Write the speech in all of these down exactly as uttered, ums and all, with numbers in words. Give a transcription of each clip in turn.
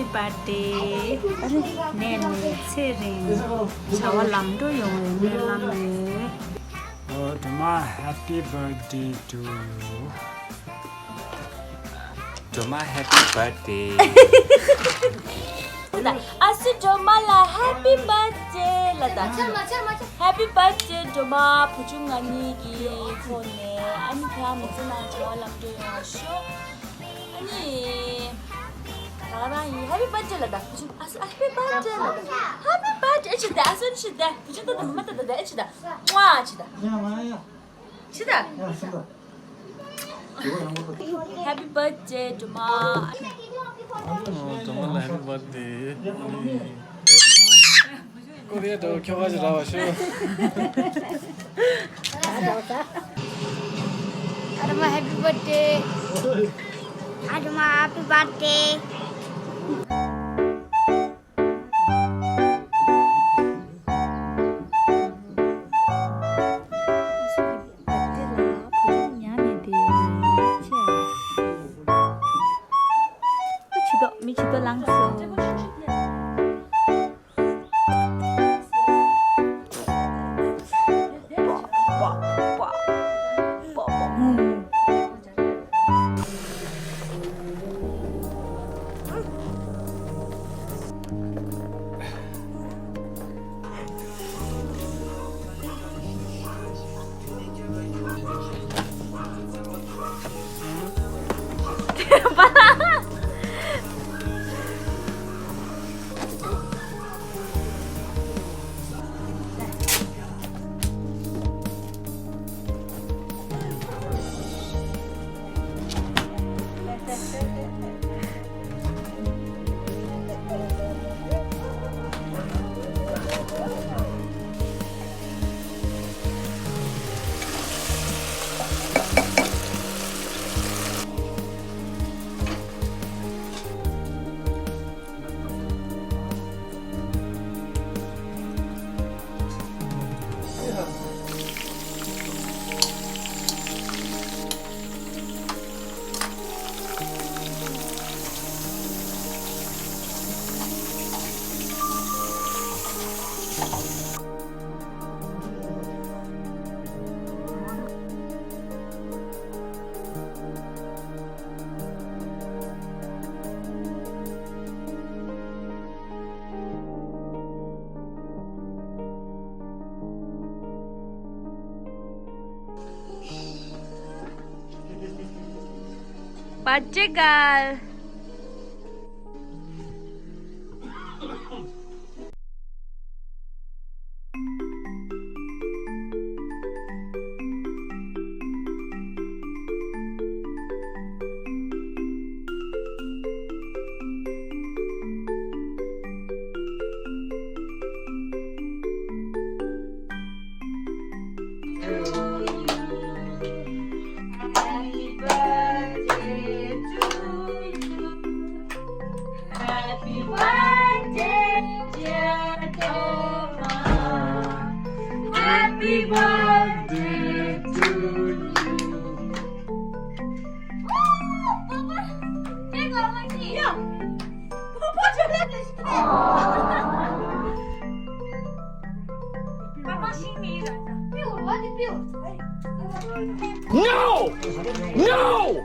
Happy birthday. ཨ་རེ། ནས་ནས་ཚེ་རིང་བྱ་བ་ལམ་འགྲོ་ཡོང་བའི་སྨོན་ལམ་ཡོད། Oh, Doma, happy birthday to you. Doma, happy birthday. ཨ་སི་སྒྲོལ་མ་ལ་happy birthday ལ་ད། Happy birthday སྒྲོལ་མ། བུ་ཆུང་ང་གཉིས་ཀྱི་ཐོག་ནས་ཨ་ནི་ཁྱེད་རང་མི་ཚེ་ནང་བྱ་བ་ལམ་འགྲོ་ཡོང་བ་ཤོག་ཨ་ནི། ད་ག་རང་ཡིན། happy birthday ལ་ད། བུ་ཆུང་ཨ་སི་happy birthday ལ་ད། Happy birthday ཨེ་ཅི་ད། ཨ་སི་ཨེ་ཅི་ད། བུ་ཆུང་ད་ད་མ་མ་ད་ད་ད་ཨེ་ཅི་ད། ཨ་ཅི་ད། ཅི་ད། Happy birthday སྒྲོལ་མ། སྒྲོལ་མ་ལ་happy birthday། ཀོ་རི་ཡ་འདྲ་བོ་ཁྱོ་ག་ཅིག་རག་པ་ཤོག་ཨ་སྒྲོལ་མ་happy birthday། ཨ་སྒྲོལ་མ་happy birthday། Birthday girl. Happy birthday, dear Doma. Happy birthday to you. No! No!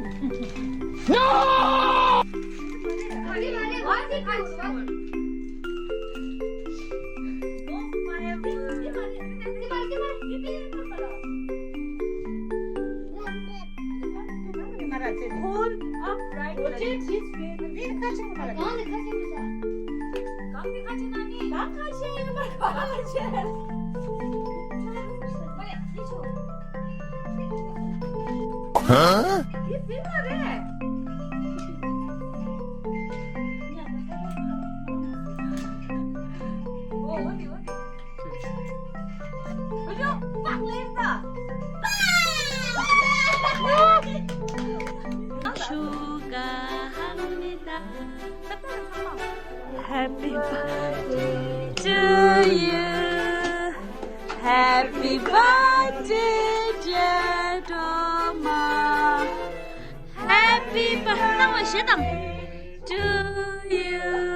No! Hold upright. Huh? Happy birthday to you. Happy birthday, dear Doma. Happy birthday to you.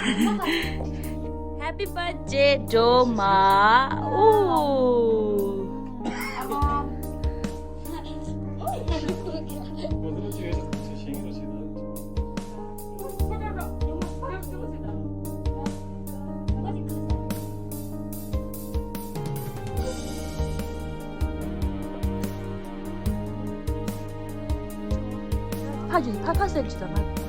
Happy birthday, Doma. Ooh. ཕ་ཅིག་ཕ་ཁ་སེར་ཅིག་དང་ང་།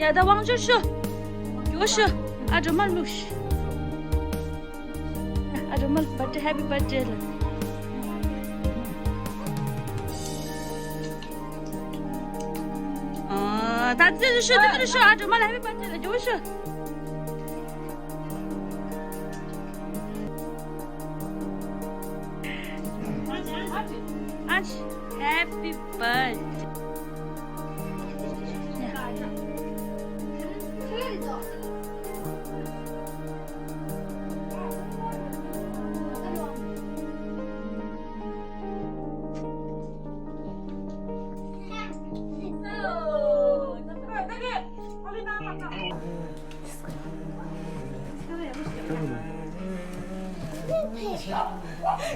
ཡ་ད་དབང་ཆོག་ཤོ། ཡོ་ཤོ། ཨ་འགྲོ་མ་ལུག་ཤི། ཨ་འགྲོ་མ་ལུག་བར་ཐི་ཧེ་པི་བར་ཐི་ལ། ཨ་ད་ཙི་ཤོ་ཏི་ཤོ། ཨ་འགྲོ་མ་ལུག་ཧེ་པི་བར་ཐི་ལ་ཡོ་ཤོ། Happy birthday.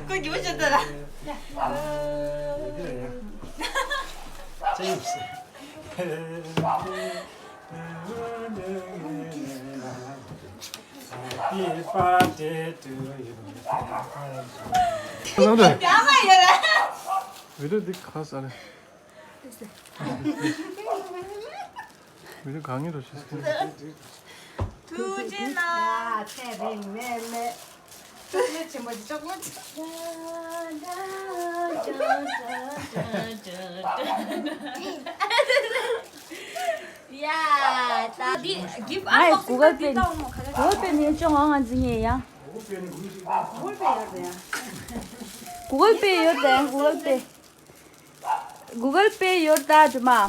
ཁོ་རྒྱུག་བྱེད་དོ་ལ། བི་ཌིའོ་འདི་ཁ་ས་རེད། མི་རིགས་གང་ངེས་རུ་ཤེས་སོང་། ཐུགས་རྗེ་གནང་། ཚེ་རིང་མེད་མེད། ཅོག་ལེ་ཆེན་པོ་ཅིག་ཅོག་ལེ་ཆེན། ཡ་ད་འདི་གིབ་ཨ་ངས་ལོག་གུ་གལ་པེ་འདི་ལྟ་འོང་མོ་ག་ལེ། གུ་གལ་པེ་ནས་ཅོ་ང་ང་འཛིན་ངེས་ཡ། གུ་གལ་པེ་ཡོད་དེ་ཡ། གུ་གལ་པེ་ཡོད་དེ་གུ་གལ་པེ། Google Pay ཡོད་ད་ཇུ་མ།